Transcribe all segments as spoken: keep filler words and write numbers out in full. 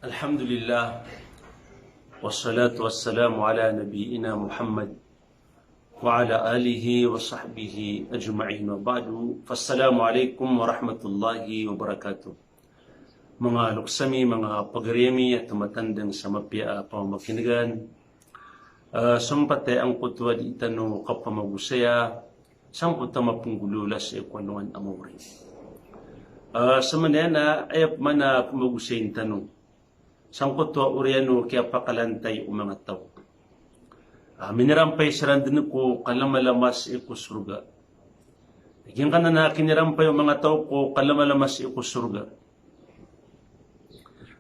Alhamdulillah. Wassalatu wassalamu ala nabiyyina Muhammad wa ala alihi wa sahbihi ajma'in, wa ba'du. Fassalamu alaikum warahmatullahi wabarakatuh. Manga loks ami, manga pagari ami a tomatandang sa mapiya a pamamakin'gan. Ah, sompat a angkoto a di tano kapamagosaya sangkoto a mapnggolawla sii ko alongan a maori. Ah, sa manaya na aya pman a pamagosayin tano sangkoto a oriyan o kiyapakalantay o manga taw a minirampay siran dn ko kalamalama sii ko sorga. Giyangkanan a kinirampay o manga taw ko kalamalama sii ko sorga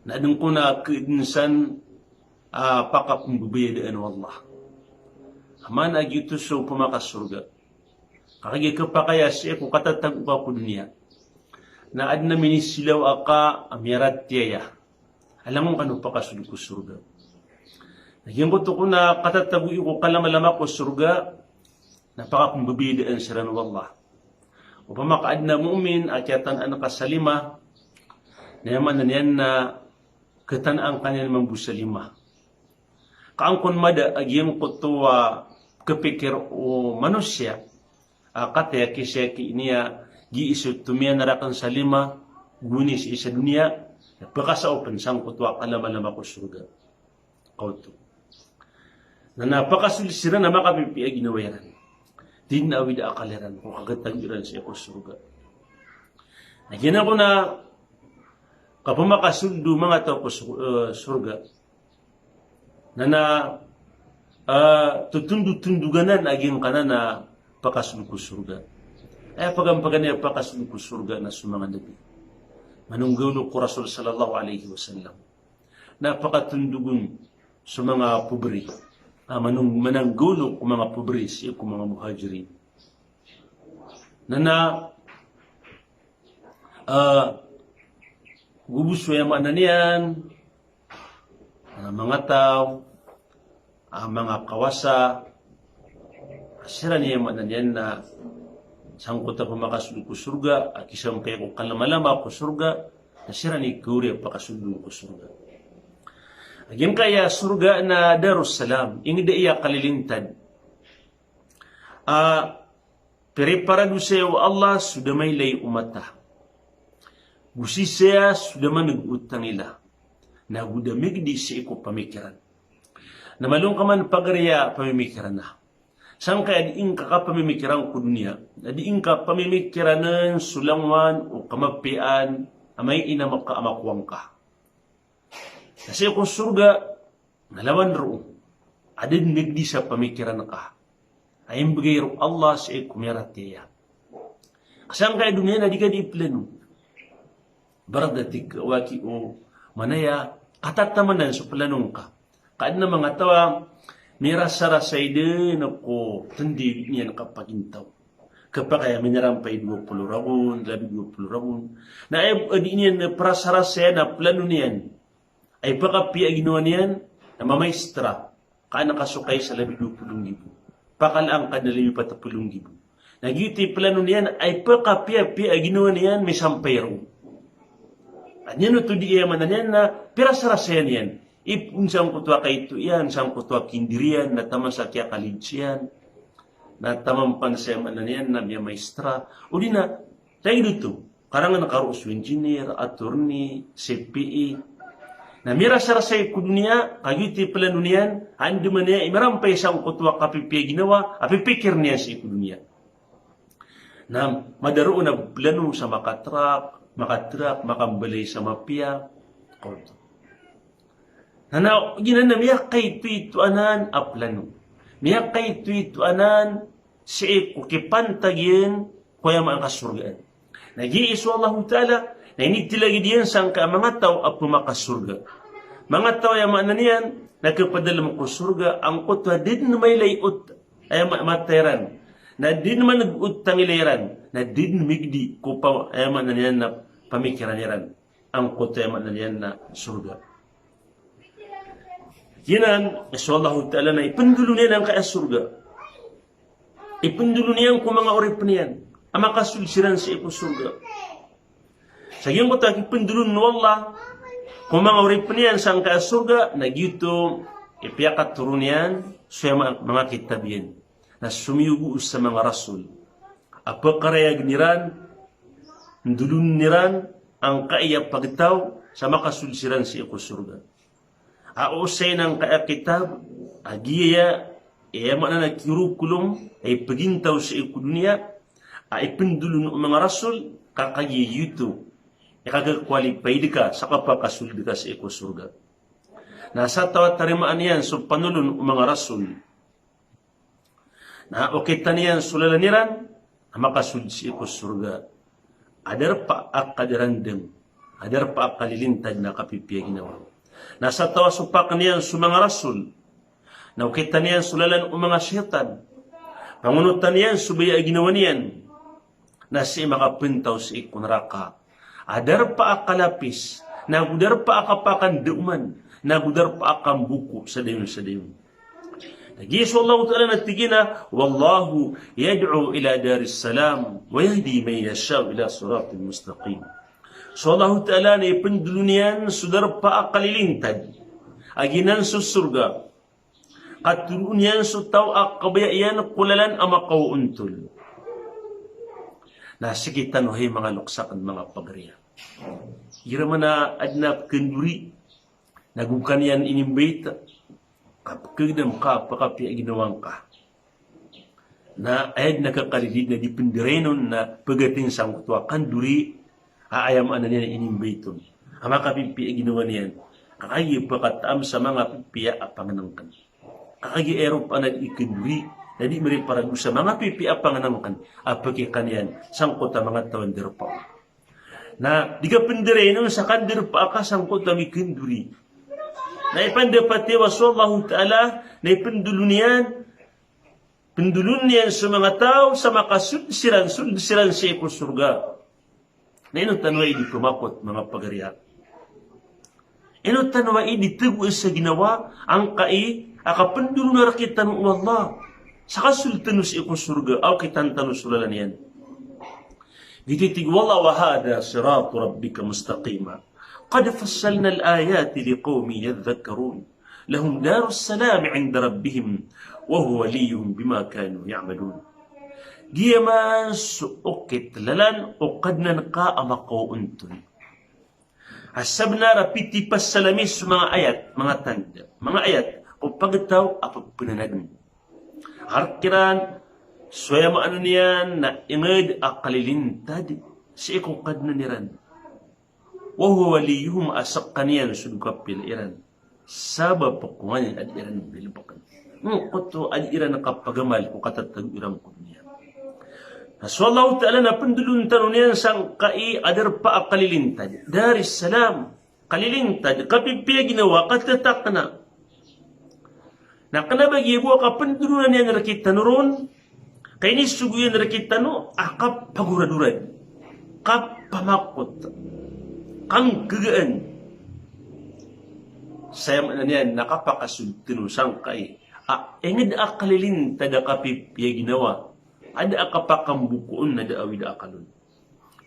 na adn kon a kdn san a pakapmbabayadaan o Allah. Aman a giyoto so pamakasorga. Ka kagiya kapakay a sii ko katatago ka ko doniya na adn a minisilaw a ka a miyaratiyaya a langon kano pakasold ko sorga. Na giyangkoto kon a katatago iyo ko kalamalama ko sorga na pakapmbabayadaan siran o Allah. Opama ka adn a mu'min a kiyatanaan ka sa lima, na aya maana niyan na katanaan ka niyan mambo sa lima. Ka an kon mada a giyangkoto a kapikir o manosiya a kataya kisiyaki niya, gii so tomiyan rakn sa lima, goni sii sa doniya, na pakasaopn sangkoto a kalamalama ko sorga. Kaoto. Na, na pakasold siran a makapipiya ginawa iran. Di dn awid a akal iran ko kagatago iran sii ko sorga. Na giyanan kon a kapamakasold o manga taw ko so-, eh, sorga. Na, na, ah, totondotondogan a giyangkanan a pakasold ko sorga. Aya paganay a pakasold ko sorga na so manga nabi. Manonggawlo ko Rasul sallallahu alaihi wasallam. Na pakatondogon so manga pobri. Ah, manong-, mananggawlo ko manga pobri sii ko manga Muhajirin. Na, na, ah, gobos o aya maana niyan, ah, manga taw, ah, manga kawasa, siran i aya maana niyan na sangkoto a pamakasold ko sorga, a kisampay ko kalamalama ko sorga, na siran i kaori a pakasold ko sorga. A giyangkaya sorga na Darussalam, ingd aya kalilintad. Ah, preparado saya o Allah so da mailay o mata. Go sii saya so da man'g o tangila. Na go da migdi sii ko pamikiran. Na malo ngka man pagari a pamimikiran a. Sangkaya di ngka kapamimikiran ko doniya. Na di ngka pamimikiran so langowan o kamapiyaan a maina maka a makowa ngka. Na sii ko sorga, na lawan roo a da dn migdi sa pamikiran ka a imbgay roo o Allah sii ko miyaratiyaya. Ka sangkaya doniya na di ka di plano. Baradatik waki o manaya katatamanan so plano ngka. Ka adn a manga taw a mirasarasay dn ko tndi niyan kapagintaw. Kapakay a minirampay dowa polo ragon, labi dowa polo ragon. Na aya, eh, di niyan prasarasayan a plano niyan. Ay pakapiya a ginawa niyan na mamaistra. Ka an ka sokay sa labi dowa polo nggibo. Pakala angka na labi pat polo nggibo. Na giyoto i plano niyan ay pakapiyapiya a ginawa niyan misampay roo. Aya niyan oto di aya maana niyan na pirasarasayan iyan. Ipon sangkoto a kaito iyan, sangkoto a kindiri iyan, na taman sa kiyakalids iyan. Na taman pn sa aya maana niyan na miyamaistra. O di na, lagid oto. Karangan ka roo so engineer, attorney, C P A. Na mirasarasay ko doniya, ka giyoto i plano niyan, andamanaya i mirampay sangkoto a kapipiya a ginawa a pipikir iyan sii ko doniya. Na madaro na plano sa makatrak, makatrak, makambalay sa mapiya. Kaoto. Na, na, giyanan na miyakaitoito anan a plano. Miyakaitoito anan sii ko kipantag iyan ko aya maana ka sorgaan. Na giya so Allahu Ta'ala, na initilagid iyan sangkaya manga taw a pmakasorga. Manga taw a aya maana niyan, na kapadalm ko sorga, angkoto a di dn mailay o t-, aya ma-, mata iran. Na di dn man'g o tangila iran. Na di dn migdi ko pa-, aya maana niyan na pamikiran iran. Angkoto aya maana niyan na sorga. Giyanan, so Allahu Ta'ala na ipndolon iyan angkaya sorga. Ipndolon iyan ko manga oripn iyan a makasold siran sii ko sorga. Sa giyangkoto a kipndolon o Allah, ko manga oripn iyan sangkaya sorga, na giyoto i piyakatoron iyan so aya ma-, manga kitab iyan. Na somiyogo sa manga rasul a pkarayagn iran, ndolon iran angkaya pagtaw sa makasold siran sii ko sorga. A osayn angkaya kitab a giya, aya maana na curriculum a ipagintaw sii ko doniya a ipndolon o manga rasul, ka kagiya giyoto i kaka-qualified ka sa kapakasold ka sii ko sorga. Na sa taw a tarimaan iyan so panolon o manga rasul, na okitan iyan so lalan iran a makasold sii ko sorga a darpa a kadarandm, a darpa a kalilintad na kapipiya ginawa. Na sa taw a sopakn iyan so manga rasul, na okitan iyan so lalan o manga shaytan, pangonotan iyan so baya a ginawa niyan, na sii makapntaw sii ko naraka a darpa a kalapis, nago darpa a kapakandaoman, nago darpa a kamboko sa dayon sa dayon. Lagid so Allahu Ta'ala na tig iyan a, "Wallahu yad'u ila daris salam wa yahdi man yasha'u ila siratin mustaqim." So Allahu Ta'ala na ipndolon iyan so darpa a kalilintad a giyanan so sorga, ka toroon iyan so taw a kabaya iyan ko lalan a makaoontol. Na sii kitano hay manga loks akn, manga pagariya, igira man a adn a pkandori, nago ka niyan inimbayta, ka pkagdam ka a pakapiya ginawa ngka. Na aya dn a kakalilid na di pndarainon na pagating sangkoto a kandori a aya maana niyan inimbayt on a makapipiya ginawa niyan. Ka kagiya pakataam sa manga pipiya a pangnngkn. Ka kagiya aya ropaan a di kandori na di mariparago sa manga pipiya a pangnngkn a pkikaniyan sangkoto a manga taw a ndarpa. Na di ka pndarainon sa kandarpa ka sangkoto a mikandori. Na ipndapati a so Allahu Ta'ala na ipndolon iyan, pndolon iyan so manga taw sa makasold siran, sold siran sii ko sorga. Na ino tano a idi pmakot, manga pagariya? Ino tano a idi tago sa ginawa angkai a kapndolon rktano o Allah sa kasold tano sii ko sorga a okitan tano so lalan iyan? Giyoto i tig o Allah: "Wa hadha siratu rabbika mustaqima. Qad fassalna al-ayati liqawmin yadhakkarun. Lahum darus salami inda rabbihim wa huwa waliyuhum bima kanu ya'malun." Giya man so okit lalan o Kadnan ka a makaoontol. A sabnar a pitipasal ami so manga ayat, manga tanda, manga ayat ko pagtaw a pphananagn. Rk iran so aya maana niyan na ingd a kalilintad sii ko Kadnan iran. Wa huwa waliyuhum, a skaniyan so dn kapila iran. Sabap ko nganin a di iran bilbkn. Ngkoto a di iran kapagamal ko katatago iran ko doniya. Na so Allahu Ta'ala na pndolon tano niyan sangkai a darpa a kalilintad. Daris salam. Kalilintad, kapipiya ginawa, katatakna. Na kna ba giya bo a kapndolonan iyan rktano ron, ka inisogo iyan rktano a kapagoradorad, kapamakot, kanggagaan. Sa aya maana niyan na kapakasold tano sangkai a ingd a kalilintad a kapipiya ginawa, a da a kapakambokoon, na da a wida a kalon.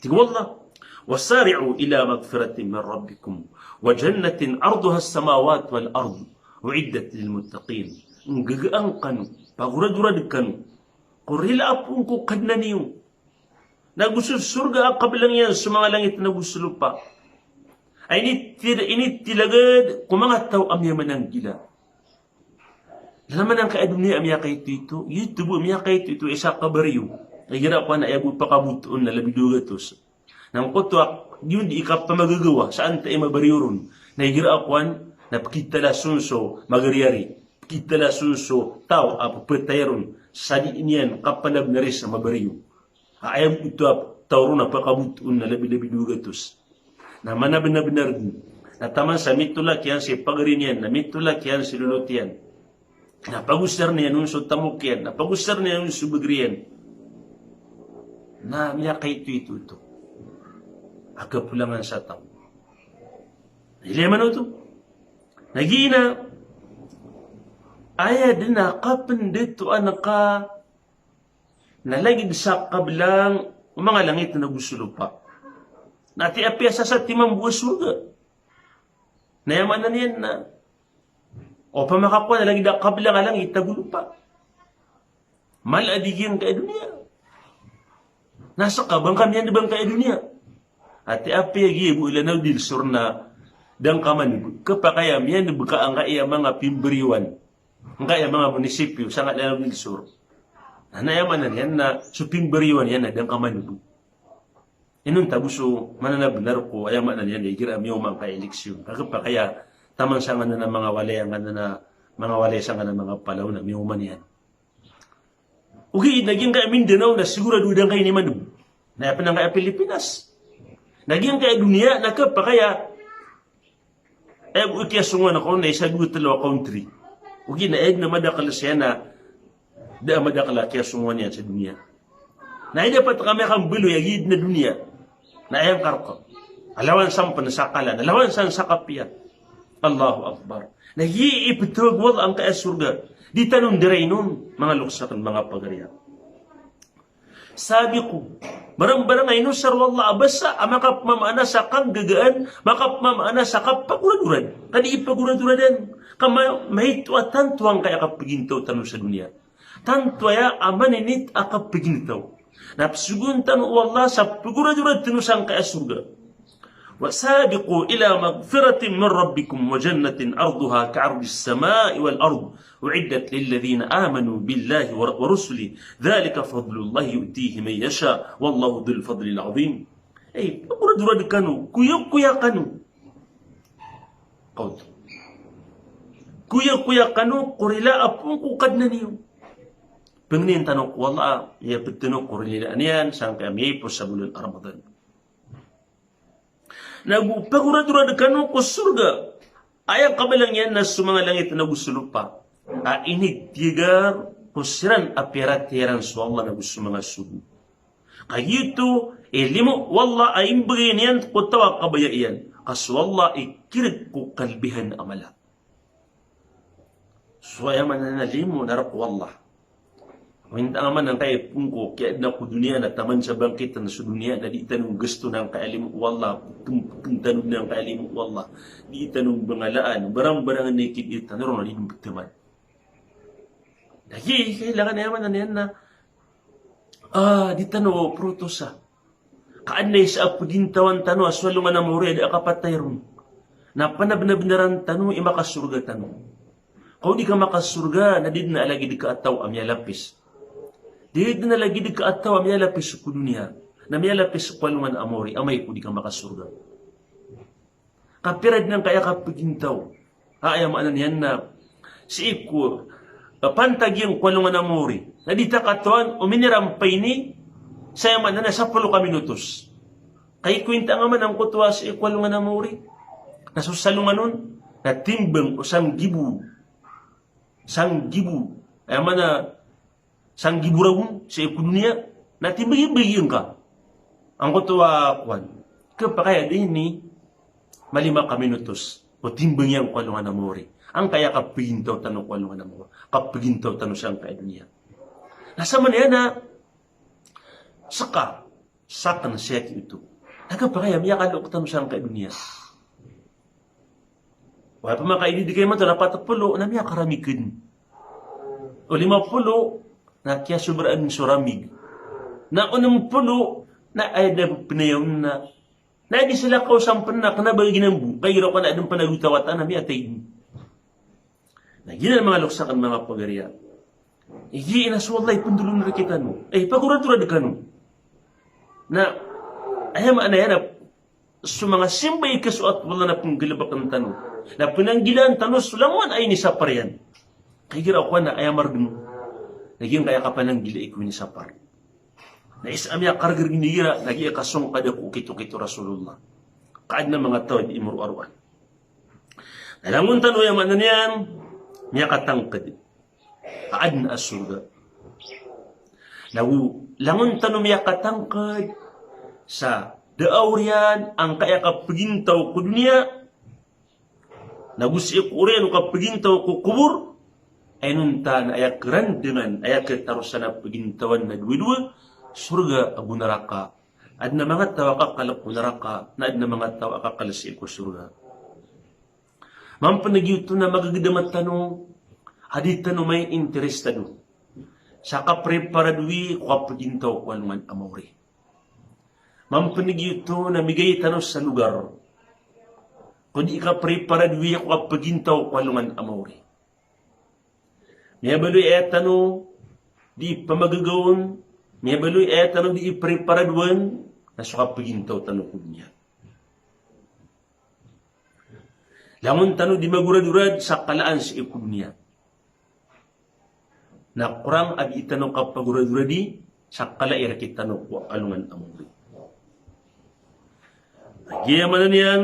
Tig o Allah: "Wasari'u ila maghfiratin min rabbikum wa jannatin arduha as-samawati wal ardu u'iddat lil muttaqin." Nggagaan kano, pagoradorad kano ko rila a poon ko Kadnan iyo, nago so sorga a kablang iyan so manga langit nago so lopa. A initi-, initilagad ko manga taw a miyamananggila. Lalaman angkai a doniya a miyakaitoito, giyoto bo a miyakaitoito, isa a kabariyo. Igira kowan na aya bo pakabotoon na labi dowa gatos. Na ngkoto a giyoto i kapamagagawa sa antaa i mabariyo ron. Na igira kowan na pkitalason so magariyari, pkitalason so taw a pphatay ron sa di niyan kapanabnari sa mabariyo. A aya bo oto a taw ron a pakabotoon na labi-labi dowa gatos. Na manabnabnar dn. Na taman sa mitolak iyan si pagari niyan, na mitolak iyan si lolot iyan. Na pagosarn iyan on so tamok iyan, na pagosarn iyan on so bagr iyan. Na miyakaitoito oto a kapolangan sa taw. Ilay man oto. Na giya aya dn a kapndatoan ka na lagid sa kablang o manga langit nago so lopa. Na ati apiya sa satiman bo a sorga. Na aya maana niyan na opama ka kowan a lagid a kablang a langit ago lopa, mala a di giyangkaya doniya. Na seka ba ngka miyan'b angkaya doniya? Ati apiya giya bo i Lanao del Sur na da ngka man'b, kepakay a miyan'b ka angkaya manga pimberiwan, angkaya manga munisipyo sangkai Lanao del Sur. Na aya maana niyan na so pimberiwan iyan na da ngka man'b. Inonta bo so maana na benar ko aya maana niyan na igira a miyaoma angkaya eleksyon, ka kepakay a taman sangkanan a manga walay angkanan a, manga walay sangkanan a manga palaw na miyaoma niyan. Ogaid na giyangkaya Mindanao na sigurado a da ngka ini man'b. Na aya pen angkaya Pilipinas. Na giyangkaya doniya na kepakay a, aya bo i kiyasongowan ko na isa, dowa, telo a country. Ogaid na aya den a madakel saya na da a madakel a kiyasongowan iyan sa doniya. Na aya dapat kami a kambaloy a giya den a doniya na aya ngka roo ka, a lawan san pen sa kala, na lawan san sa kapiya. Allahu Akbar. Na giya i petawag o Allah angkaya sorga. Di tano ndarainon, manga lokes aken, manga pagariya. Sabiqu. Barang-barang a inosar o Allah a basa a makapmamaana sa kanggagaan, makapmamaana sa kapagoradorad. Ka di pagoradoradan. Ka ma-, maito a tanto angkaya kapegintaw tano sa doniya. Tanto aya a maninit a kapegintaw. Na pesogoon tano o Allah sa pegoradorad tano sangkaya sorga. وسابقوا إلى مغفرة من ربكم وجنة عرضها كعرض السماء والأرض أعدت للذين آمنوا بالله ور-، ورسله ذلك فضل الله يؤتيه من يشاء والله ذو الفضل العظيم. Ey, pegoradorad kano, koyakoya kano. Kaoto. Koyakoya kano ko rila a pon ko Kadnan iyo. Pengnin tano ko Allah a miyaped tano ko rila niyan sangkaya miyaipos sa bolan a Ramadan. Nago pegoradorad kano ko sorga a aya kabalang iyan na so manga langit nago so lopa a initigar ko siran a piyaratiyaya iran so Allah nago so manga sogo. Ka giyoto i limo o Allah a imbegay niyan ko taw a kabaya iyan. Ka so Allah i kireg ko kalbihan a mala. So aya maana na limo na rek o Allah. Minta nga man angkaya pon ko kiyaadna ko doniya na taman sa bangkit na so doniya na di tano nggesto na angkaya limo o Allah, pon, pon tano na angkaya limo o Allah. Di tano ngbangalaan, barang-barang na ikid i tano ron na di dn btaman. Lagi, kailangan aya maana niyan na, ah, di tano protosa. Ka adn a isa a pegintawan tano a so alongan a mori a da a kapatay ron. Na panabnabaran tano i makasorga tano. Ka o di ka makasorga na di dn a lagid ka a taw a miyalapis. Di dn a lagid ka a taw a miyalapis ko doniya. Na miyalapis ko alongan a mori, amay ko di ka makasorga. Kapira dn angkaya kapegintaw. Ha, aya maana niyan na sii ko, eh, pantag iyan ko alongan a mori. Na di ta katawan o minirampay ini sa aya maana na sapolo ka minutos. Ka iko inta nga man angkoto a sii ko alongan a mori. Na so salongan on na timbang o sanggibo. Sanggibo. Aya maana sanggibo ragon sii ko doniya, na timbagi-bagi ngka angkoto a kowan. Kepakay a da ini malima ka minutos o timbang iyan ko alongan a mori. Angkaya kapegintaw tano ko alongan a mori, kapegintaw tano sangkaya doniya. Na samanaya na seka Sakn sii ki oto. Na kepakay a miyakalook tano sangkaya doniya. Wala pman ka ididikay man tano a pat polo na miyakaramig dn. O lima polo na kiyasobraan so ramig. Na onom polo na aya da pnayawn na. Na di salakaw san pn na kna ba ginambo. Ka igira ko na adn pn a gotawatan na miyatay dn. Na giyanan manga loks akn, manga pagariya. Igi na so Allah i pndolon rktano. Eh, pagoratorad kano. Na aya maana iyan na so manga simba i kasoat o Allah na pnggalbkn tano. Na pnanggilaan tano so langowan a inisapar iyan. Ka igira ko na aya margn. Na giyangkaya kapananggilai ko inisapar. Na isa a miyakargrg igira, na giya kasong kada ko okit-okit o Rasulullah. Ka adn a manga taw a di imoroaroan. Na langon tano aya maana niyan, miyakatangkd. Ka adn a sorga. Nago langon tano miyakatangkd sa da a oriyan angkaya kapagintaw ko doniya, nago sii ko oriyan o kapagintaw ko kobor, a inonta na aya krandangan, aya katarosan a pagintawan na dowa-dowa, sorga ago naraka. Adn a manga taw a kakal ko naraka, na adn a manga taw a kakal sii ko sorga. Mampaneg iyo oto na magagedam tano a di tano mai interesado sa kapreparadowi ko kapagintaw ko alongan a maori. Mampaneg iyo oto na migay tano sa logar ko di kapreparadowi ko kapagintaw ko alongan a maori. Miyabaloy aya tano di pamagagaon, miyabaloy aya tano di ipreparadowan, na so kapagintaw tano ko doniya. Langon tano di magoradorad sa kalaan sii ko doniya. Na korang a di tano kapagoradoradi sa kala i rk tano ko alongan a maori. Giya maana niyan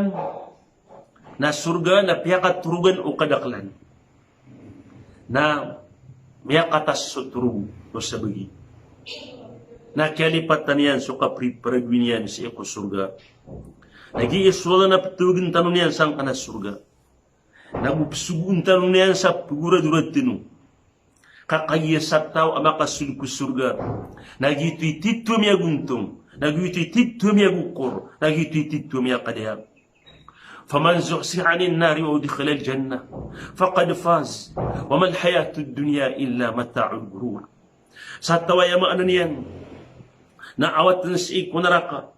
na sorga na piyakatorogan o kadaklan. Na miyakatas so torog o sabagi. Na kiyalipatan iyan so kapreparadowi niyan sii ko sorga. Na giya so Allah na petowagen tano niyan sangkanan a sorga. Na go pesogoon tano niyan sa pegoradorad tano. Ka kagiya sa taw a makasold ko sorga, na giyoto i titho a miyagontong, na giyoto i titho a miyagokor, na giyoto i titho a miyakadaya. Faman zuhziha anin nari wa udkhilal jannah faqad faz, wa mal hayatud dunya illa mata'ul ghurur. Sa taw a aya maana niyan na awaten sii ko naraka,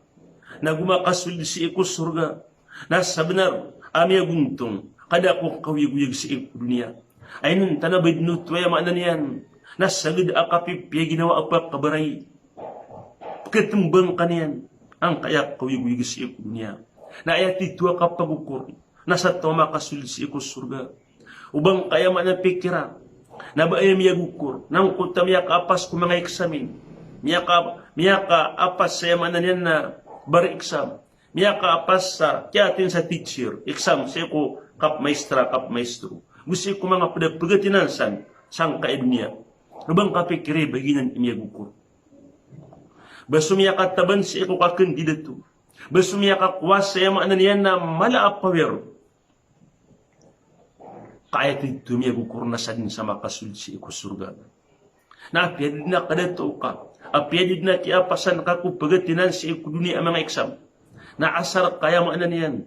na go makasold sii ko sorga, na sabenar a miyagontong ka da ko kaoyagoyag sii ko doniya. Ay non tano ba di noto aya maana niyan na saged a kapipiya ginawa a pakabaray. Peketembang ka niyan angkaya kaoyagoyag sii ko doniya. Na aya titho a kapagokor na sa taw a makasold sii ko sorga. O ba ngka aya maana pikira na ba aya miyagokor, na ngkoto a miyakaapas ko manga eksamin, miyaka, miyakaapas sa aya maana niyan na bar exam, miyakaapas sa kiyatin sa teacher, exam sii ko kapmaistra, kapmaistro, go sii ko manga ped a pegatinan san sangkaya doniya. O ba ngka pikira i ba giyanan i miyagokor. Ba so miyakataban sii ko kakandidato, ba so miyakakowa sa aya maana niyan na mala a power. Ka aya titho a miyagokor na sa den sa makasold sii ko sorga. Na apiya di den a kadato ka, apiya di den a kiyapasan ka ko pegatinan sii ko doniya a manga exam, na asar ka aya maana niyan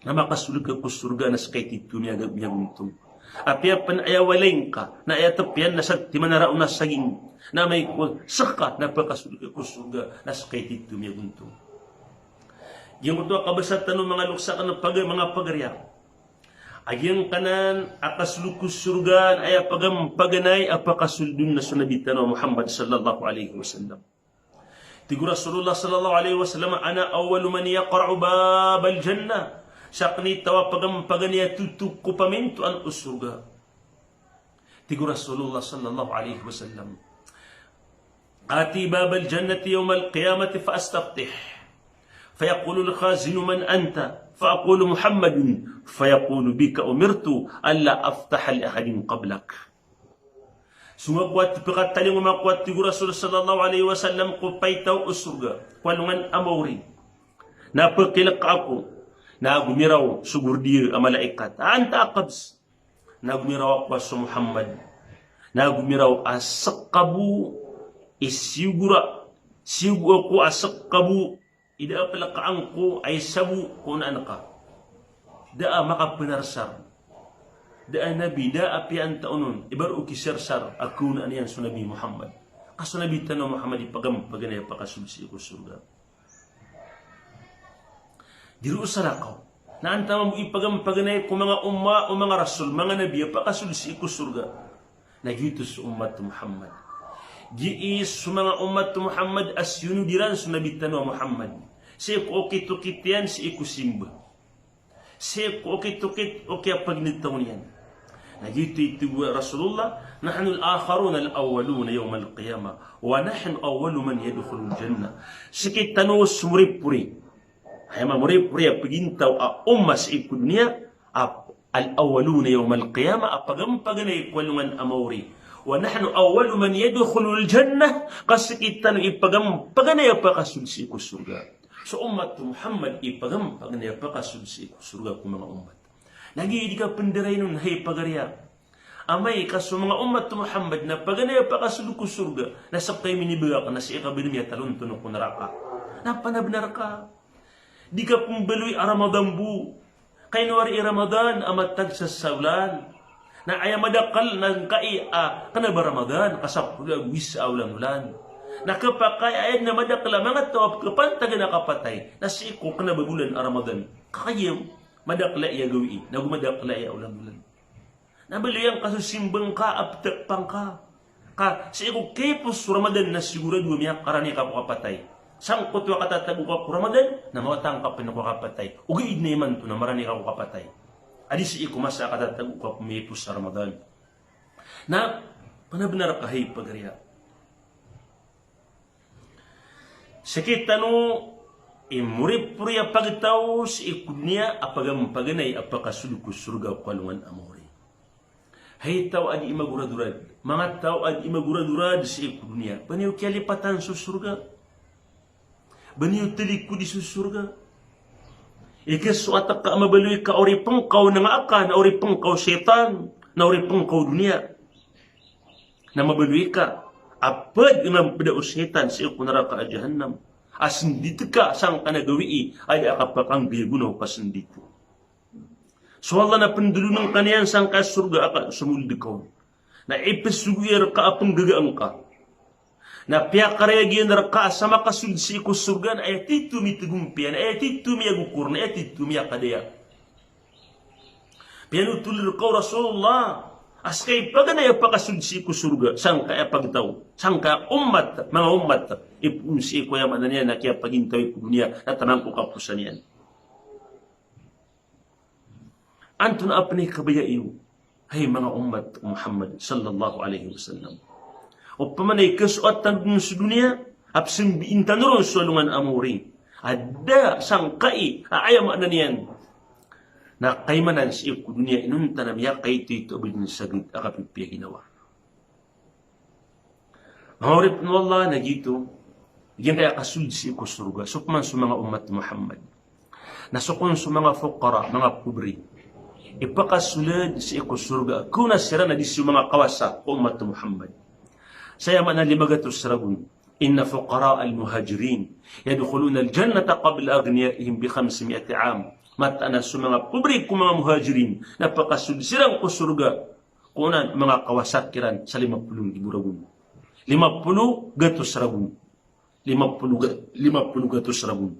na makasold ka ko sorga na sekay titho a miyaga, miyagontong. Apiya pen aya walay ngka na aya tepiyan na satiman a raon a saging, na amay ko seka na pakasold ka ko sorga na sekay titho a miyagontong. Giyangkoto a kabasa tano manga loks aken a paga, manga pagariya. A giyangkanan a kasold ko sorga na aya pagampaganay a pakasold on na so Nabi tano a Muhammad sallallahu alaihi wasallam. Tig o Rasulullah sallallahu alaihi wasallam, "Ana awwalu man yaqra'u babal jannah." Saken i taw a pagampaganay a totog ko pamintoan o sorga. Tig o Rasulullah sallallahu alaihi wasallam, "Ati babal jannati yawmal qiyamati fa astaftih. Fa yaqulul khazinu man anta. Fa aqulu Muhammadun. Fa yaqulu bika umirtu alla aftaha li ahadin qablak." So nga ko a tepekatalingoma ko a tig o Rasul sallallahu alaihi wasallam ko paitaw o sorga ko alongan a maori. Na pekilek ako, na gomiraw so gordiya a malaikat. Anta a kabes. Na gomiraw ako a so Muhammad. Na gomiraw a seka bo i siyogo ra, siyogo ako a seka bo i da a pelekaan ko a isa bo ko onaan ka. Da a makapenarsar. Da a nabi, da a piyaan taon on i baro o kisarsar a kaonaan iyan so Nabi Muhammad. Ka so Nabi tano a Muhammad i pagampaganay a pakasold sii ko sorga. Di roo sa rakaw. Na antaa mambo i pagampaganay ko manga umma o manga rasul, manga nabi a pakasold sii ko sorga. Na giyoto so ummat o Muhammad. Giyai so manga ummat o Muhammad a siyonod iran so Nabi tano a Muhammad sii ko okit-okit iyan sii ko simba, sii ko okit-okit o kiyapaginetaw niyan. Na giyoto i tig o Rasulullah, "Nahnul akharuna al-awwaluna yawmal qiyamah, wa nahnu awwalu man yadkhulul jannah." Sekitano so moripori, aya mamoripori a pagintaw a umma sii ko doniya, a al-awwaluna yawmal qiyamah, a pagampaganay ko alongan a maori. "Wa nahnu awwalu man yadkhulul jannah," ka sekitano i pagampaganay a pakasold sii ko sorga. So ummat o Muhammad i pagampaganay a pakasold sii ko sorga ko manga ummat. Na giya di ka penderay non, hay pagariya. Amay ka so manga ummat o Muhammad na paganay a pakasold ko sorga, na sekay minibagak na sii ka ba den miyatalonton ko naraka. Na panabenar ka. Di ka pembaloy a Ramadan bo. Kaino ari i Ramadan a matag sa saolan. Na aya madakl na ngkai a kna ba Ramadan ka sapolo ago isa a olan-olan. Na khapakay a aya dn a madakl a manga taw a pkhapantagan a kapatay na sii ko kna ba bolan a Ramadan. Ka kagiya madakl a aya gawii, nago madakl a aya olan-olan. Na baloy angka so simba ngka a ptharoon ka. Ka sii ko kiyapos so Ramadan na sigurado a miyakarani ka ko kapatay. Sangkoto a katatago ka ko Ramadan na mawata ngka pn ko kapatay. Ogaid na imanto na marani ka ko kapatay a di sii ko masa a katatago ka ko miyapos a Ramadan. Na pnabnar ka hay pagariya. Sktano i moripori a pagtaw sii ko doniya a pagampaganay a pakasold ko sorga ko alongan a maori. Hay taw a dii magoradorad, manga taw a dii magoradorad sii ko doniya, ba niyo kiyalipatan so sorga? Ba niyo talikodi so sorga? Ikasoat ka a mabaloy ka a oripn ka o nanga aka, na oripn ka o shaytan, na oripn ka o doniya. Na mabaloy ka a pd na pda o shaytan sii ko naraka a jahannam. A sndit ka sangkanan a gawii a da a kapakanggay a gona o kasndit. So Allah na pndolon ka niyan sangkai a sorga a kasomold ka on. Na ipsogoa rka a pnggagaan ka. Na piyakarayag iyan rka a sa makasold sii ko sorga na aya tito mitgompiya, na aya tito miyagokor, na aya tito miyakadaya. Piyanothol rka o Rasulullah a ska i paganay a pakasold sii ko sorga sangkai a pagtaw, sangkai a ummat, manga ummat, ipoon sii ko aya maana niyan na kiyapagintaw i ko doniya na taman ko kaposan iyan. Antonaa pn i kabaya iyo, hay manga ummat o Muhammad sallallahu alaihi wasallam? Opama na ikasoat tano dn so doniya a pzambiin tano ron so alongan a maori a da sangkai a aya maana niyan na kaimanan sii ko doniya inonta na miyakaitoito a ba dn sagad a kapipiya ginawa. Manga oripn o Allah, na giyoto i giyangkaya kasold sii ko sorga, so pman so manga ummat o Muhammad. Na so kon so manga fuqara, manga pobri, ipakasold sii ko sorga, kaona siran a di so manga kawasa ko ummat o Muhammad. Sa aya maana lima gatos ragon. Inna fuqara al-muhajirin yadkhuluna al-jannata qabla aghniyaihim bi khamsimi'ati am. Mataan a so manga pobri ko manga muhajirin na pakasold siran ko sorga ko onan manga kawasa kiran sa lima polo ribo ragon. Lima polo gatos ragon. Lima polo ga-, lima polo gatos ragon.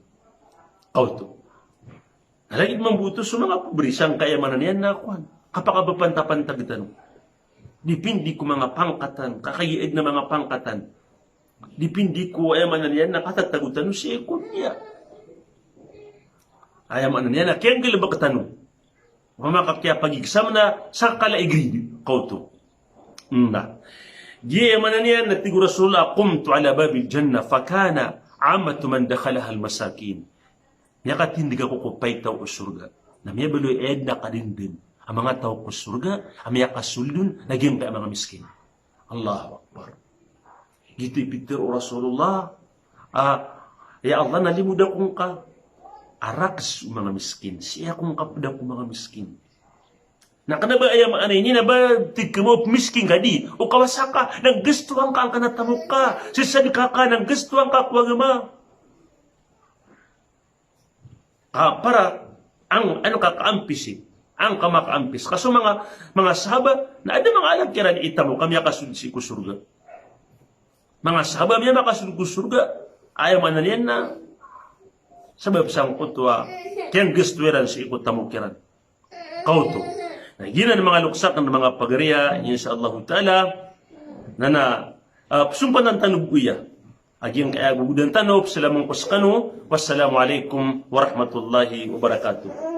Kaoto. Na lagid mambo oto so manga pobri sangkai a maana niyan na kowan, kapakabapantapantag tano. Dipindi ko manga pangkatan, ka kagiya adn a manga pangkatan. Dipindi ko aya maana niyan na katatago tano sii ko doniya. Aya maana niyan na kiyanggalbk tano. Opama ka kiyapag-exam na sa kala i grade, kaoto. Na giya aya maana niyan na tig o Rasulullah, "Qumtu ala babil jannah fakana ammatu man dakhalaha al-masakin." Miyakatindg ako ko paitaw o sorga. Na miyabaloy a adn a kadndn a manga taw ko sorga a miyakasold on na giyangkaya manga miskin. Allahu Akbar. Giyoto i pitharo o Rasulullah, ah, ya Allah, na limo da ko ngka a rakhs o manga miskin. Sii ako ngka pda ko manga miskin. Na kna ba aya maana ini na ba tig ka ba o pmiskin ka di, o kawasa ka, na nggastoan ka angkanan a tamok ka, sii sadka ka, na nggastoan ka ko agama. Ka para ang, ano ka kaampisi, ang ka makaampis. Ka so manga, manga sahaba, na adn a manga alad kiran i tamok a miyakasold sii ko sorga. Manga sahaba a miyakasold ko sorga, aya maana niyan na sabap sangkoto a kiyanggasto iran sii ko tamok iran. Kaoto. Na giyanan manga loks akn, manga pagariya, insha Allahu ta'ala, na, na, ah, pzompanan tano bo iya a giyangkaya gogodan tano. Pzalaman ko skano. Wassalamu alaikum warahmatullahi wabarakatuh.